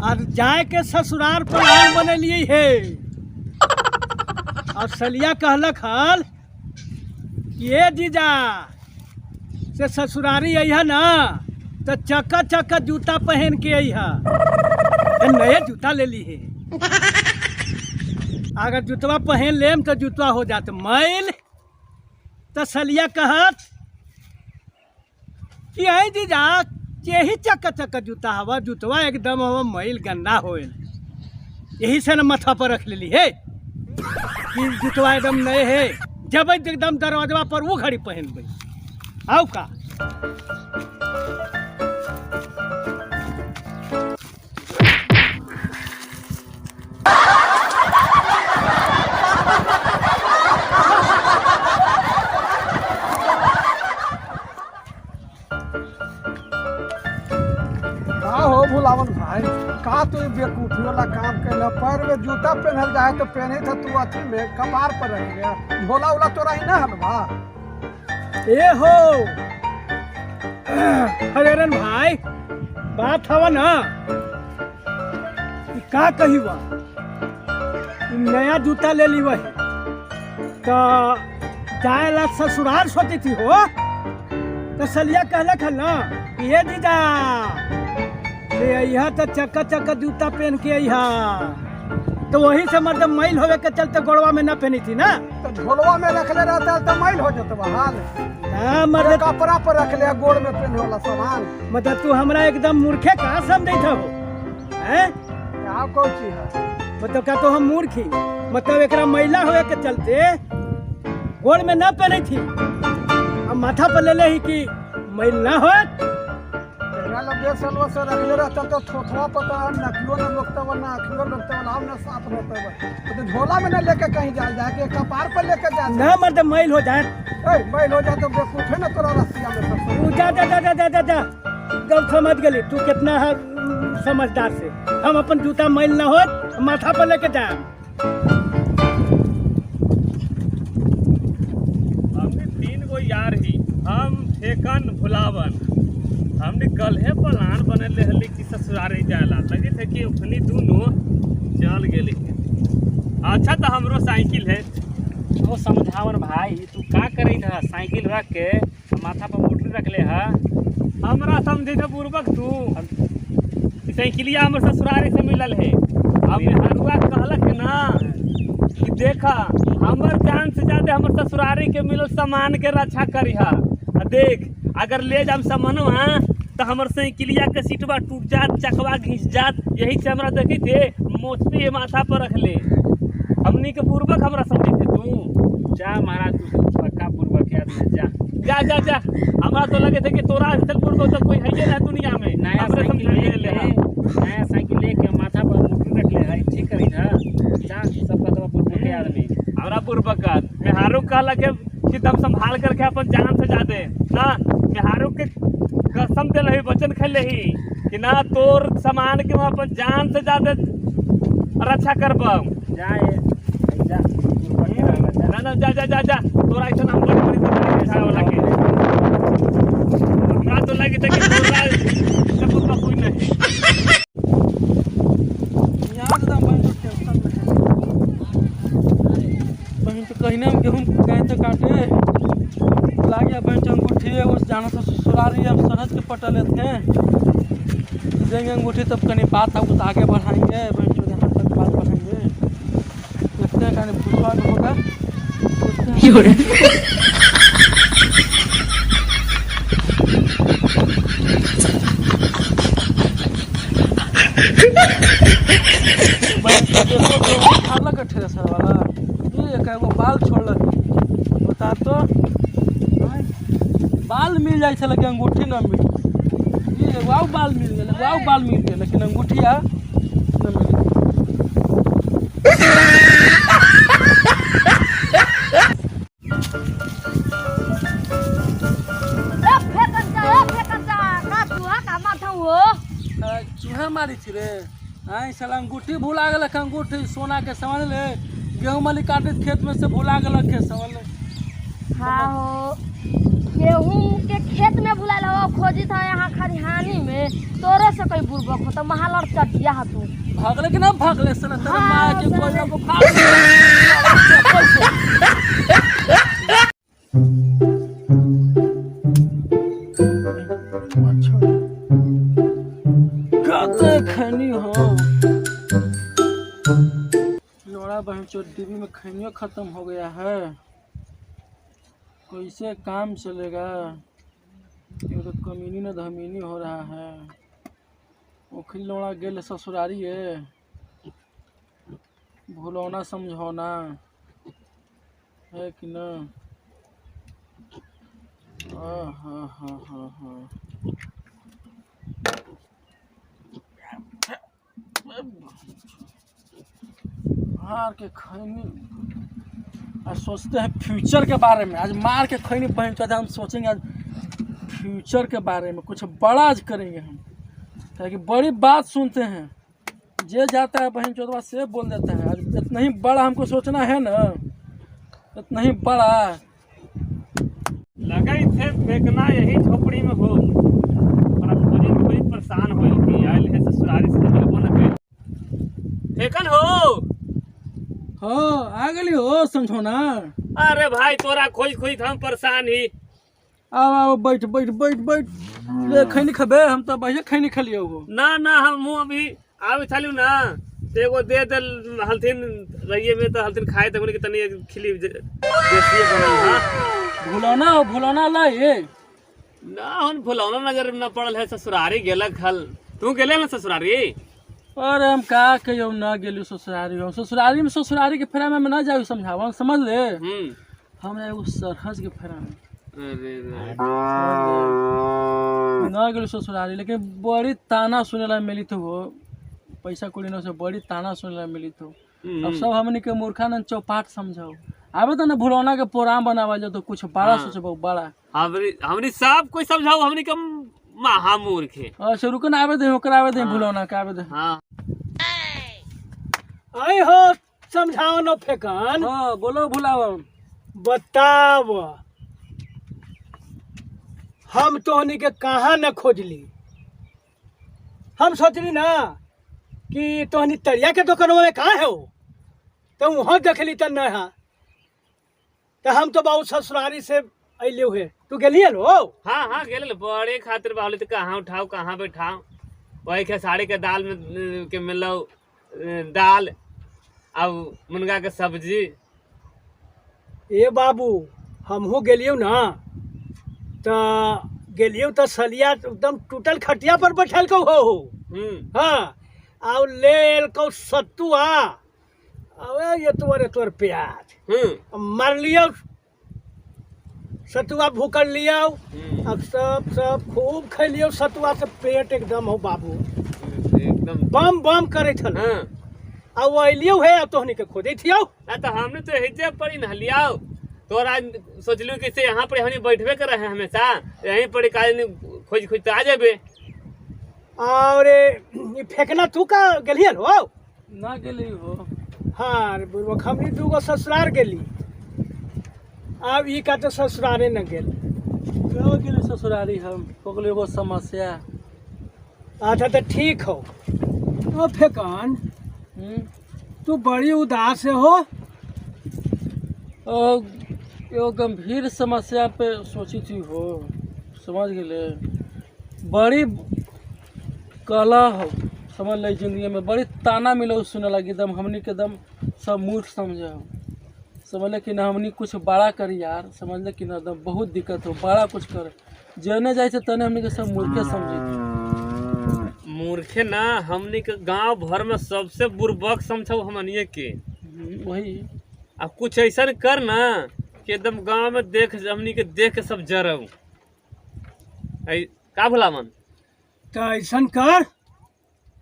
और जाए के ससुराल प्लान बनेलिए हे। और सलिया कहलक हल कि ए जीजा से ससुरारी अइहा ना तो चक्का चक्का जूता पहन के अइहा। ए, नए जूता ले ली है। अगर जूतवा पहन लेम तो जूतवा हो जात मैल। तो सलिया कहत कि आई जीजा यही चक्का चक्का जूता हवा, जूतवा एकदम हवा मैल गंदा होयल, यही से ना माथा पर रख लेली है कि जूतवा एकदम नए है। जब एकदम दरवाजवा पर वो घड़ी पहन गई आउ का। का हो भुलावन भाई, का तू बेवकूफी वाला काम कैला? पैर में जूता पहनल जाए तो पहने था तू अथी में कपार पर रख गया। झोला उला तोरा ही ना हलवा। ए हो हरेरन भाई, बात हवा ना ई का कही बा, ई नया जूता ले ली वही तो जाए ला ससुराल सोची थी हो। तो सलिया कहलक हल ना कि ये जीजा से अइहा तो चक्का चक्का जूता पहन के अइहा, तो वही से मतलब मैल होवे के चलते गोड़वा में ना पहनी थी ना। तो झोलवा में रखले रहता तो मैल हो जाता हाल। ना मतलब कपड़ा पर रख ले गोड़ में पहने वाला सामान। मतलब तू हमरा एकदम मूर्खे का समझे हो हैं? क्या कौन चीज है? मतलब का तो हम मूर्ख ही, मतलब एकरा मैला होवे के चलते गोड़ में ना पहने थी, अब माथा पर ले ले ही कि मैल ना हो। तेरा लग साल से रखले रहता तो थोथवा पता नकियो न लोकता वा ना अखियो लोकता वा ना साफ रहता वा। तो झोला में ना लेके कहीं जाए जाके कपार पर लेके जा। ना मर्द मैल हो जाए। ए मैल हो जाए तो बेवकूफ है ना तोरा रस्सिया में सब। तू जा जा जा जा जा जा जा गल समझ गली तू कितना है समझदार से। हम अपन जूता मैल ना हो माथा पर लेके जाए। हमने तीन गो यार ही, हम ठेकन भुलावन। हमने कल है प्लान बनले हली कि ससुरारी जाला, लगे थे कि उखनी दोनों चल गेली। अच्छा तो हमरो साइकिल है। वो समझावन भाई तू का करी था, साइकिल रख के माथा पर मोटर रख ले हा। हमरा समझे थे बुर्बक तू, साइकिलिया हमर ससुरारी से मिलल है। अब हरुआ कहलक ना कि देखा हमर जान से ज्यादा हमर ससुरारी के मिलल सामान के रक्षा करिहा। देख अगर ले जाम सामानवा तो हमर साइकिलिया के सीटवा टूट जात, चकवा घिस जात। यही से हमरा देखी थे मोचती माथा पर रख ले। हमनी के बुर्बक हमरा समझे थे तू। जा महाराज तू पक्का बुर्बक है आदमी, जा जा जा जा। हमरा तो लगे थे कि तोरा असल बुर्बक तो कोई है ना दुनिया में। नया साइकिल लेके, नया साइकिल लेके माथा पर मोटर रख ले है, ठीक करी था। जा सब कतवा बुर्बक के आदमी। हमरा बुर्बक मेहारू कहलक कि दम संभाल करके अपन जान से जादे ना। मेहारू के कसम दे रही, वचन खेले ही कि ना तोर सामान के हम अपन जान से ज्यादा रक्षा करब। जा जा ना ना जा जा जा जा तोरा ऐसा हम बड़ी बड़ी सरकारी वाला के हमरा तो लगे था कि तोरा सब कोई नहीं। यहाँ एकदम बहन तो टेंशन में है बहन तो कहीं ना गेहूँ गए तो काटे ला गया बहन तो अंगूठी एगो जाना तो ससुरारी अब सरहद के पटले थे देंगे अंगूठी तब कहीं बात अब आगे बढ़ाएंगे बहन तो यहाँ तक बात बढ़ाएंगे। देखते हैं कहीं भूसवा होगा। थ्रेसर वाला ये एक एगो बाल छोड़लक बता तो बाल मिल जाए छे लेकिन अंगूठी न मिल। ये एगो आउ बाल मिल गेल, एगो आउ बाल मिल गेल लेकिन अंगूठिया न मिल। ए फेकन जा, ए फेकन जा, का चूहा का माथा हो? चूहा मारी थी रे। आई साला अंगूठी भुला गेलक, अंगूठी सोना के समझ ले, गेहूं मली काटे खेत में से भुला गेलक के समझ ले। हाँ हो, गेहूं के खोजी था यहाँ खरिहानी में, तोरे से कोई बुर्बक हो तो महालर चटिया हा तू। भागले कि ना भागले साला तेरे हाँ, माँ के साले। कोई को फाड़ चप्पल से। अच्छा कते खैनी हो लोड़ा बहन चोद, डिब्बी में खैनियो खत्म हो गया है। कैसे काम चलेगा? ये तो कमीनी न धमीनी हो रहा है। ओखिल लोड़ा गेल ससुरारी है, भुलौना समझौना है कि न? हा हा हा हा। मार के खैनी आज सोचते हैं फ्यूचर के बारे में। आज मार के खैनी पहन के हम सोचेंगे आज फ्यूचर के बारे में, कुछ बड़ा आज करेंगे हम। ताकि बड़ी बात सुनते हैं, जे जाता है बहन चौदवा से बोल देता है। आज इतना ही बड़ा हमको सोचना है ना, इतना ही बड़ा। लगई थे फेंकना यही झोपड़ी में हो, पर अब खोजी खोजी परेशान होइल कि आयल है ससुरारी से मिलबो न कइल। फेंकन हो। हाँ आ गई हो समझो ना। अरे भाई तोरा खोज खोज हम परेशान ही। आओ आओ बैठ बैठ बैठ बैठ। ले खैनी खबे? हम तो भैया खैनी खलियो हो। ना ना, हम मुँह अभी आवे छलू ना तो एगो दे दल हलथिन रहिए में, तो हलथिन खाए तो कि तनी एक खिली देसी बनल। हाँ भुलौना हो, भुलौना ला ये। ना हम भुलौना नजर में न पड़ल है, ससुरारी गेलक हल। तू गेले ना ससुरारी? अरे हम का कहियो, ना गेलू ससुरारी। हम ससुरारी में ससुरारी के फेरा में हम ना जाऊ, समझावा समझ ले। हम एगो सरहज के फेरा में। अरे रे। ना गेलू ससुरारी, लेकिन बड़ी ताना सुनेला मिली तो हो, पैसा कौड़ी न से बड़ी ताना सुनेला मिली तो। अब सब हमनी के मूर्खा न चौपाट समझाओ। आवे तो ना भुलौना के प्रोग्राम बनावा जो तो कुछ बड़ा सोचबो बड़ा। हमरी हमरी सब कोई समझाओ, हमनी के महामूर्ख है। अच्छा रुको ना, आवे दे ओकरा, आवे दे भुलौना के आवे दे। हाँ। आई हो समझाओ न फेकन। हाँ बोलो भुलाव। बताव, हम तोहनी के कहाँ न खोजली। हम सोचली ना कि तोहनी तरिया के दुकानवा में कहाँ है वो, तो वहाँ देखली तो न है। तो हम तो बहुत ससुरारी से अइले हुए। तू गेली हो? हाँ हाँ गेले, बड़े खातिर बावली तो कहाँ उठाओ कहाँ बैठाओ। वही खेसारी के दाल में के मिलो दाल अब मुनगा के सब्जी। ए बाबू, हमहू गेलियो ना तो गेलियो तो सलिया एकदम टूटल खटिया पर बैठल को हो। हाँ और ले को सत्तुआ अबे ये तोर तोर प्याज मार लियो, सतुआ भूकल लियो। अब सब सब खूब खैलियो सतुआ से पेट एकदम हो बाबू एकदम बम बम करे छल। आ वो अलियो है आ तोहनी के खोजै थियो। ना तो हमने तो हिजे पड़ी नहलियाओ तोरा, सोचलू कि से यहाँ पर हमने बैठबे कर रहे हैं हमेशा, यहीं पर काज खोज खोज आ जाबे। और ई फेकना तू का गेलियन हो? ना गेली हो। हाँ रे बुढ़वा, हमनी दूगो ससुरार गेली, अब ई का तो ससुरारे न गेल। क्यों गेली ससुरारी हम पकड़ एगो समस्या। अच्छा तो ठीक हो। ओ फेकन, तू बड़ी उदास हो। ओ एगो गंभीर समस्या पे सोची थी हो, समझ गेले। बड़ी कला हो समझ ले, जिंदगी में बड़ी ताना मिलो सुने लगी एकदम। हमनी के एकदम सब मूर्ख समझे हो, समझ ले कि ना हमनी कुछ बड़ा करी यार, समझ ले कि ना एकदम बहुत दिक्कत हो, बड़ा कुछ कर जने जाए तने हमनी के सब मूर्खे समझे। मूर्खे ना, हमनी के गांव भर में सबसे बुर्बक समझो हमनिए के। वही अब कुछ ऐसा कर ना कि एकदम गांव में देख हमनी के देख के सब जरऊ। का भुला मन? तो ऐसा कर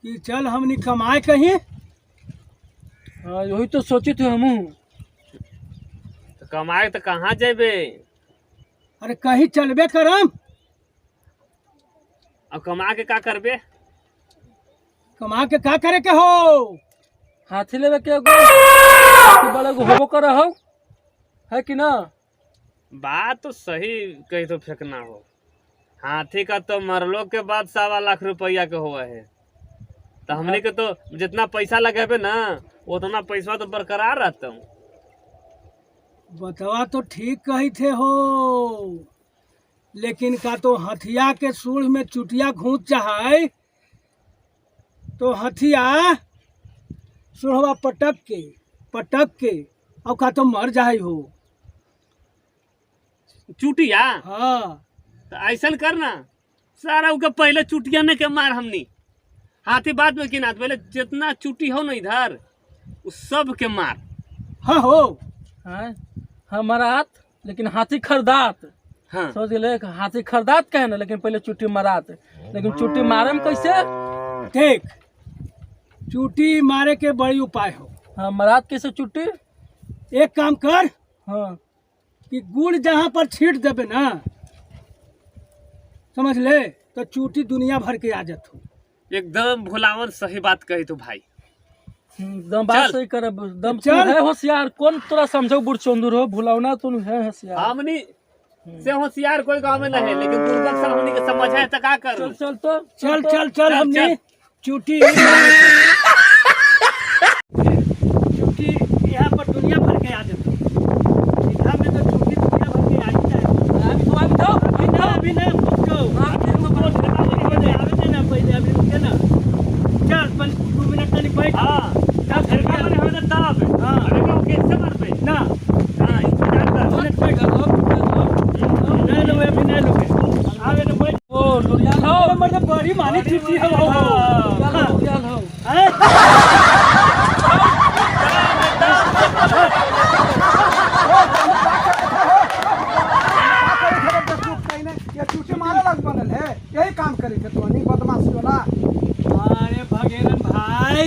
कि चल हमनी कमाए कहीं। हाँ यही तो सोची थी हमू। तो कमाए तो कहाँ जेबे? अरे कहीं चलबे करम। अब कमा के का करबे? कमा के का करे के हो? हाथी लेवे के एगो हाथी बड़ा एगो होबो कर हो है कि ना? बात तो सही कही तो फेंकना हो। हाथी का तो मरलो के बाद 1.25 लाख रुपया के हुआ है। तो हमने के तो जितना पैसा लगेबे ना उतना पैसा तो बरकरार रहता हूँ। बतवा तो ठीक कही थे हो, लेकिन का तो हथिया के सूढ़ में चुटिया घूस चाहे तो हथिया सूढ़वा पटक के और का तो मर जाए हो। चुटिया? हाँ। तो ऐसा करना सारा उनके पहले चुटिया ने के मार हमनी, हाथी बाद में गिना, पहले जितना चुटी हो ना इधर उस सब के मार। हाँ हो। हाँ हमारा हाथ, लेकिन हाथी खरीदात। हाँ समझ गेले, हाथी खरीदात कहे ना, लेकिन पहले चुट्टी मारात। लेकिन चुट्टी मारे में कैसे? देख चुटी मारे के बड़ी उपाय हो। हाँ मारात कैसे चुट्टी? एक काम कर। हाँ कि गुड़ जहाँ पर छीट देबे ना, समझ ले, तो चूटी दुनिया भर के आ जात हो। एकदम भुलावन सही बात कही तू भाई। एकदम बात सही करे, एकदम तू चल। है होशियार। कौन तोरा समझो बुढ़ चंदूर हो, भुलावना तू है होशियार। हमनी से होशियार कोई गांव में नहीं है, लेकिन बुर्बक सब हमनी के समझ है तो का करूं। चल चल तो चल चल चल हमनी चूटी चूटी यहाँ पर दुनिया भर के आ जात हो। इधर में तो चूटी दुनिया भर के आ ही जाए। अभी ना, अभी ना, रुको। आवे ना पहले, अभी रुके ना। चल पहले 2 मिनट तनी बैठ। हां तब फिर का मने होने तब। हाँ। अरे वो कैसे मरबे ना। हां इंतजार कर। मिनट बैठ। नहीं लो, अभी नहीं लोगे। आवे ना बैठ। ओ लोरियाल हो, अरे मर्द बड़ी मानी चूटी हो। लोरियाल हो, लोरियाल हो। हैं? ये चूटी मारे लग बनल है, यही काम करे थे तो नहीं बदमाशी वाला। अरे भगेरन भाई,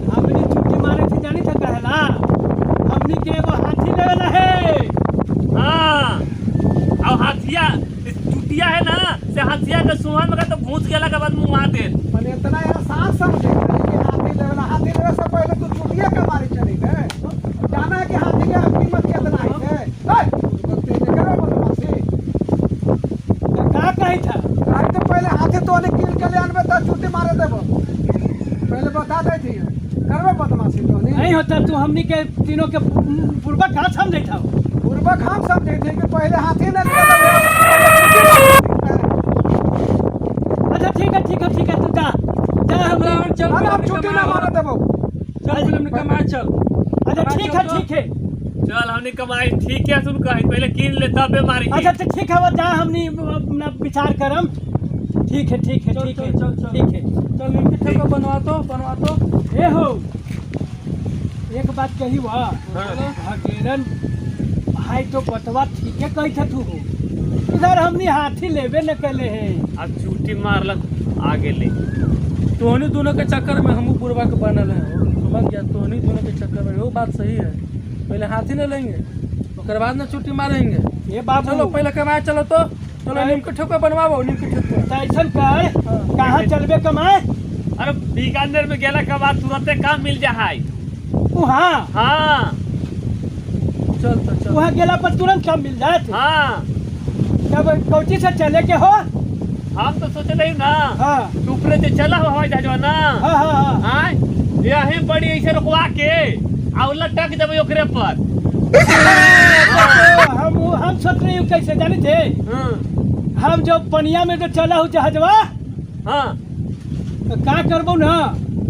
हमनी चुट्टी मारे थी जानी था कहला, हमनी के एगो हाथी लेवेला है। हां और हाथिया इस चुटिया है ना, से हाथिया के सुहा में का तो घुस गेला के बाद मुंह आ दे। पर इतना आसान समझे कि हाथी लेवेला, हाथी लेवे से पहले तू चुटिया के मारी चली गए। जाना है कि हाथी के कीमत कितना है। ए बत्ते ने करो बदमाशी। तो का कही था? अरे तो पहले हाथी तो ने किल के ले आनबे त चुटी मारे देबो, पहले बता दे थी करबे बदमाशी तो नहीं। नहीं होता तू हमनी के तीनों के पूर्वक कहाँ समझे था? पूर्वक हम समझे थे कि पहले हाथी न ले। अच्छा ठीक है ठीक है ठीक है, तू जा जा। हम चल अरे हम चुटी ना मारे देबो। चल फिल्म कमाए चल। अच्छा ठीक है ठीक है, चल हमनी कमाई ठीक है सुन कही, पहले कीन ले तबे मारी। अच्छा तो ठीक है, जा हमनी अपना विचार करम। ठीक है ठीक है चल, ठीक है चल, चल, ठीक है। चल निमकी ठेका बनवा तो, बनवा तो। ए हो एक बात कही वाह भगेरन भाई, तो बतवा ठीक है कही था तू हो। इधर हमनी हाथी लेबे न कले है। अब चूटी मारलक आगे ले। तोहनी दोनों के चक्कर में हमू बुढ़वा के बनल है, समझ गया। तोहनी दोनों के चक्कर में, वो बात सही है। पहले हाथी न लेंगे उसके बाद न चुट्टी मारेंगे। ये बाबू चलो पहले कमाए चलो तो, चलो नीम के ठेका बनवाओ, नीम के ठेका। तो ऐसा कर, कहाँ चलबे कमाए? अरे बीकानेर में गेला के बाद तुरंते काम मिल जाए वहाँ। हाँ चल तो चल, वहाँ गेला पर तुरंत काम मिल जाए। हाँ तब कौची से चले के हो? हम तो सोचे नहीं ना। हाँ ऊपर से चला हो हवाई जहाज ना। हाँ हाँ हाँ हाँ यही बड़ी ऐसे रुकवा के और लटक जब ओकरे पर। हम सोच रहे कैसे जाने थे? हम जो पनिया में जो चला हूँ जहाजवा। हाँ तो का करबो ना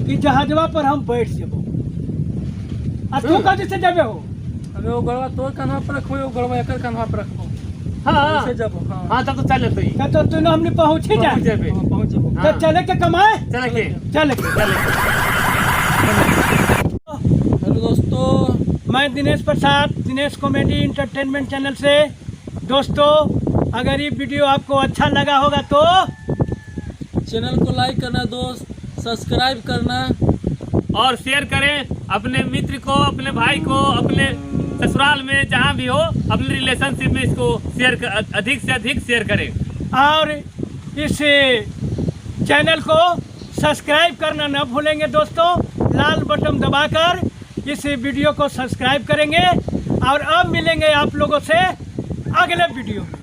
कि जहाजवा पर हम बैठ जबो। आ तू कौची से जाबे हो? अबे वो गड़वा तोर कन्हा पर रखो, वो गड़वा एकर कन्हा पर रखो। हाँ ऐसे जबो। हाँ हाँ तब तो चले तो का तो तू हमने पहुंच ही जाए। जेबे। हाँ, पहुंच जबो। तो चले के कमाए, चले के चले के। चले। हेलो दोस्तों, मैं Dinesh Prasad, Dinesh comedy entertainment channel से। दोस्तों अगर ये वीडियो आपको अच्छा लगा होगा तो चैनल को लाइक करना दोस्त, सब्सक्राइब करना और शेयर करें अपने मित्र को, अपने भाई को, अपने ससुराल में जहाँ भी हो, अपने रिलेशनशिप में इसको शेयर अधिक से अधिक शेयर करें। और इस चैनल को सब्सक्राइब करना न भूलेंगे दोस्तों। लाल बटन दबाकर इस वीडियो को सब्सक्राइब करेंगे। और अब मिलेंगे आप लोगों से अगले वीडियो में।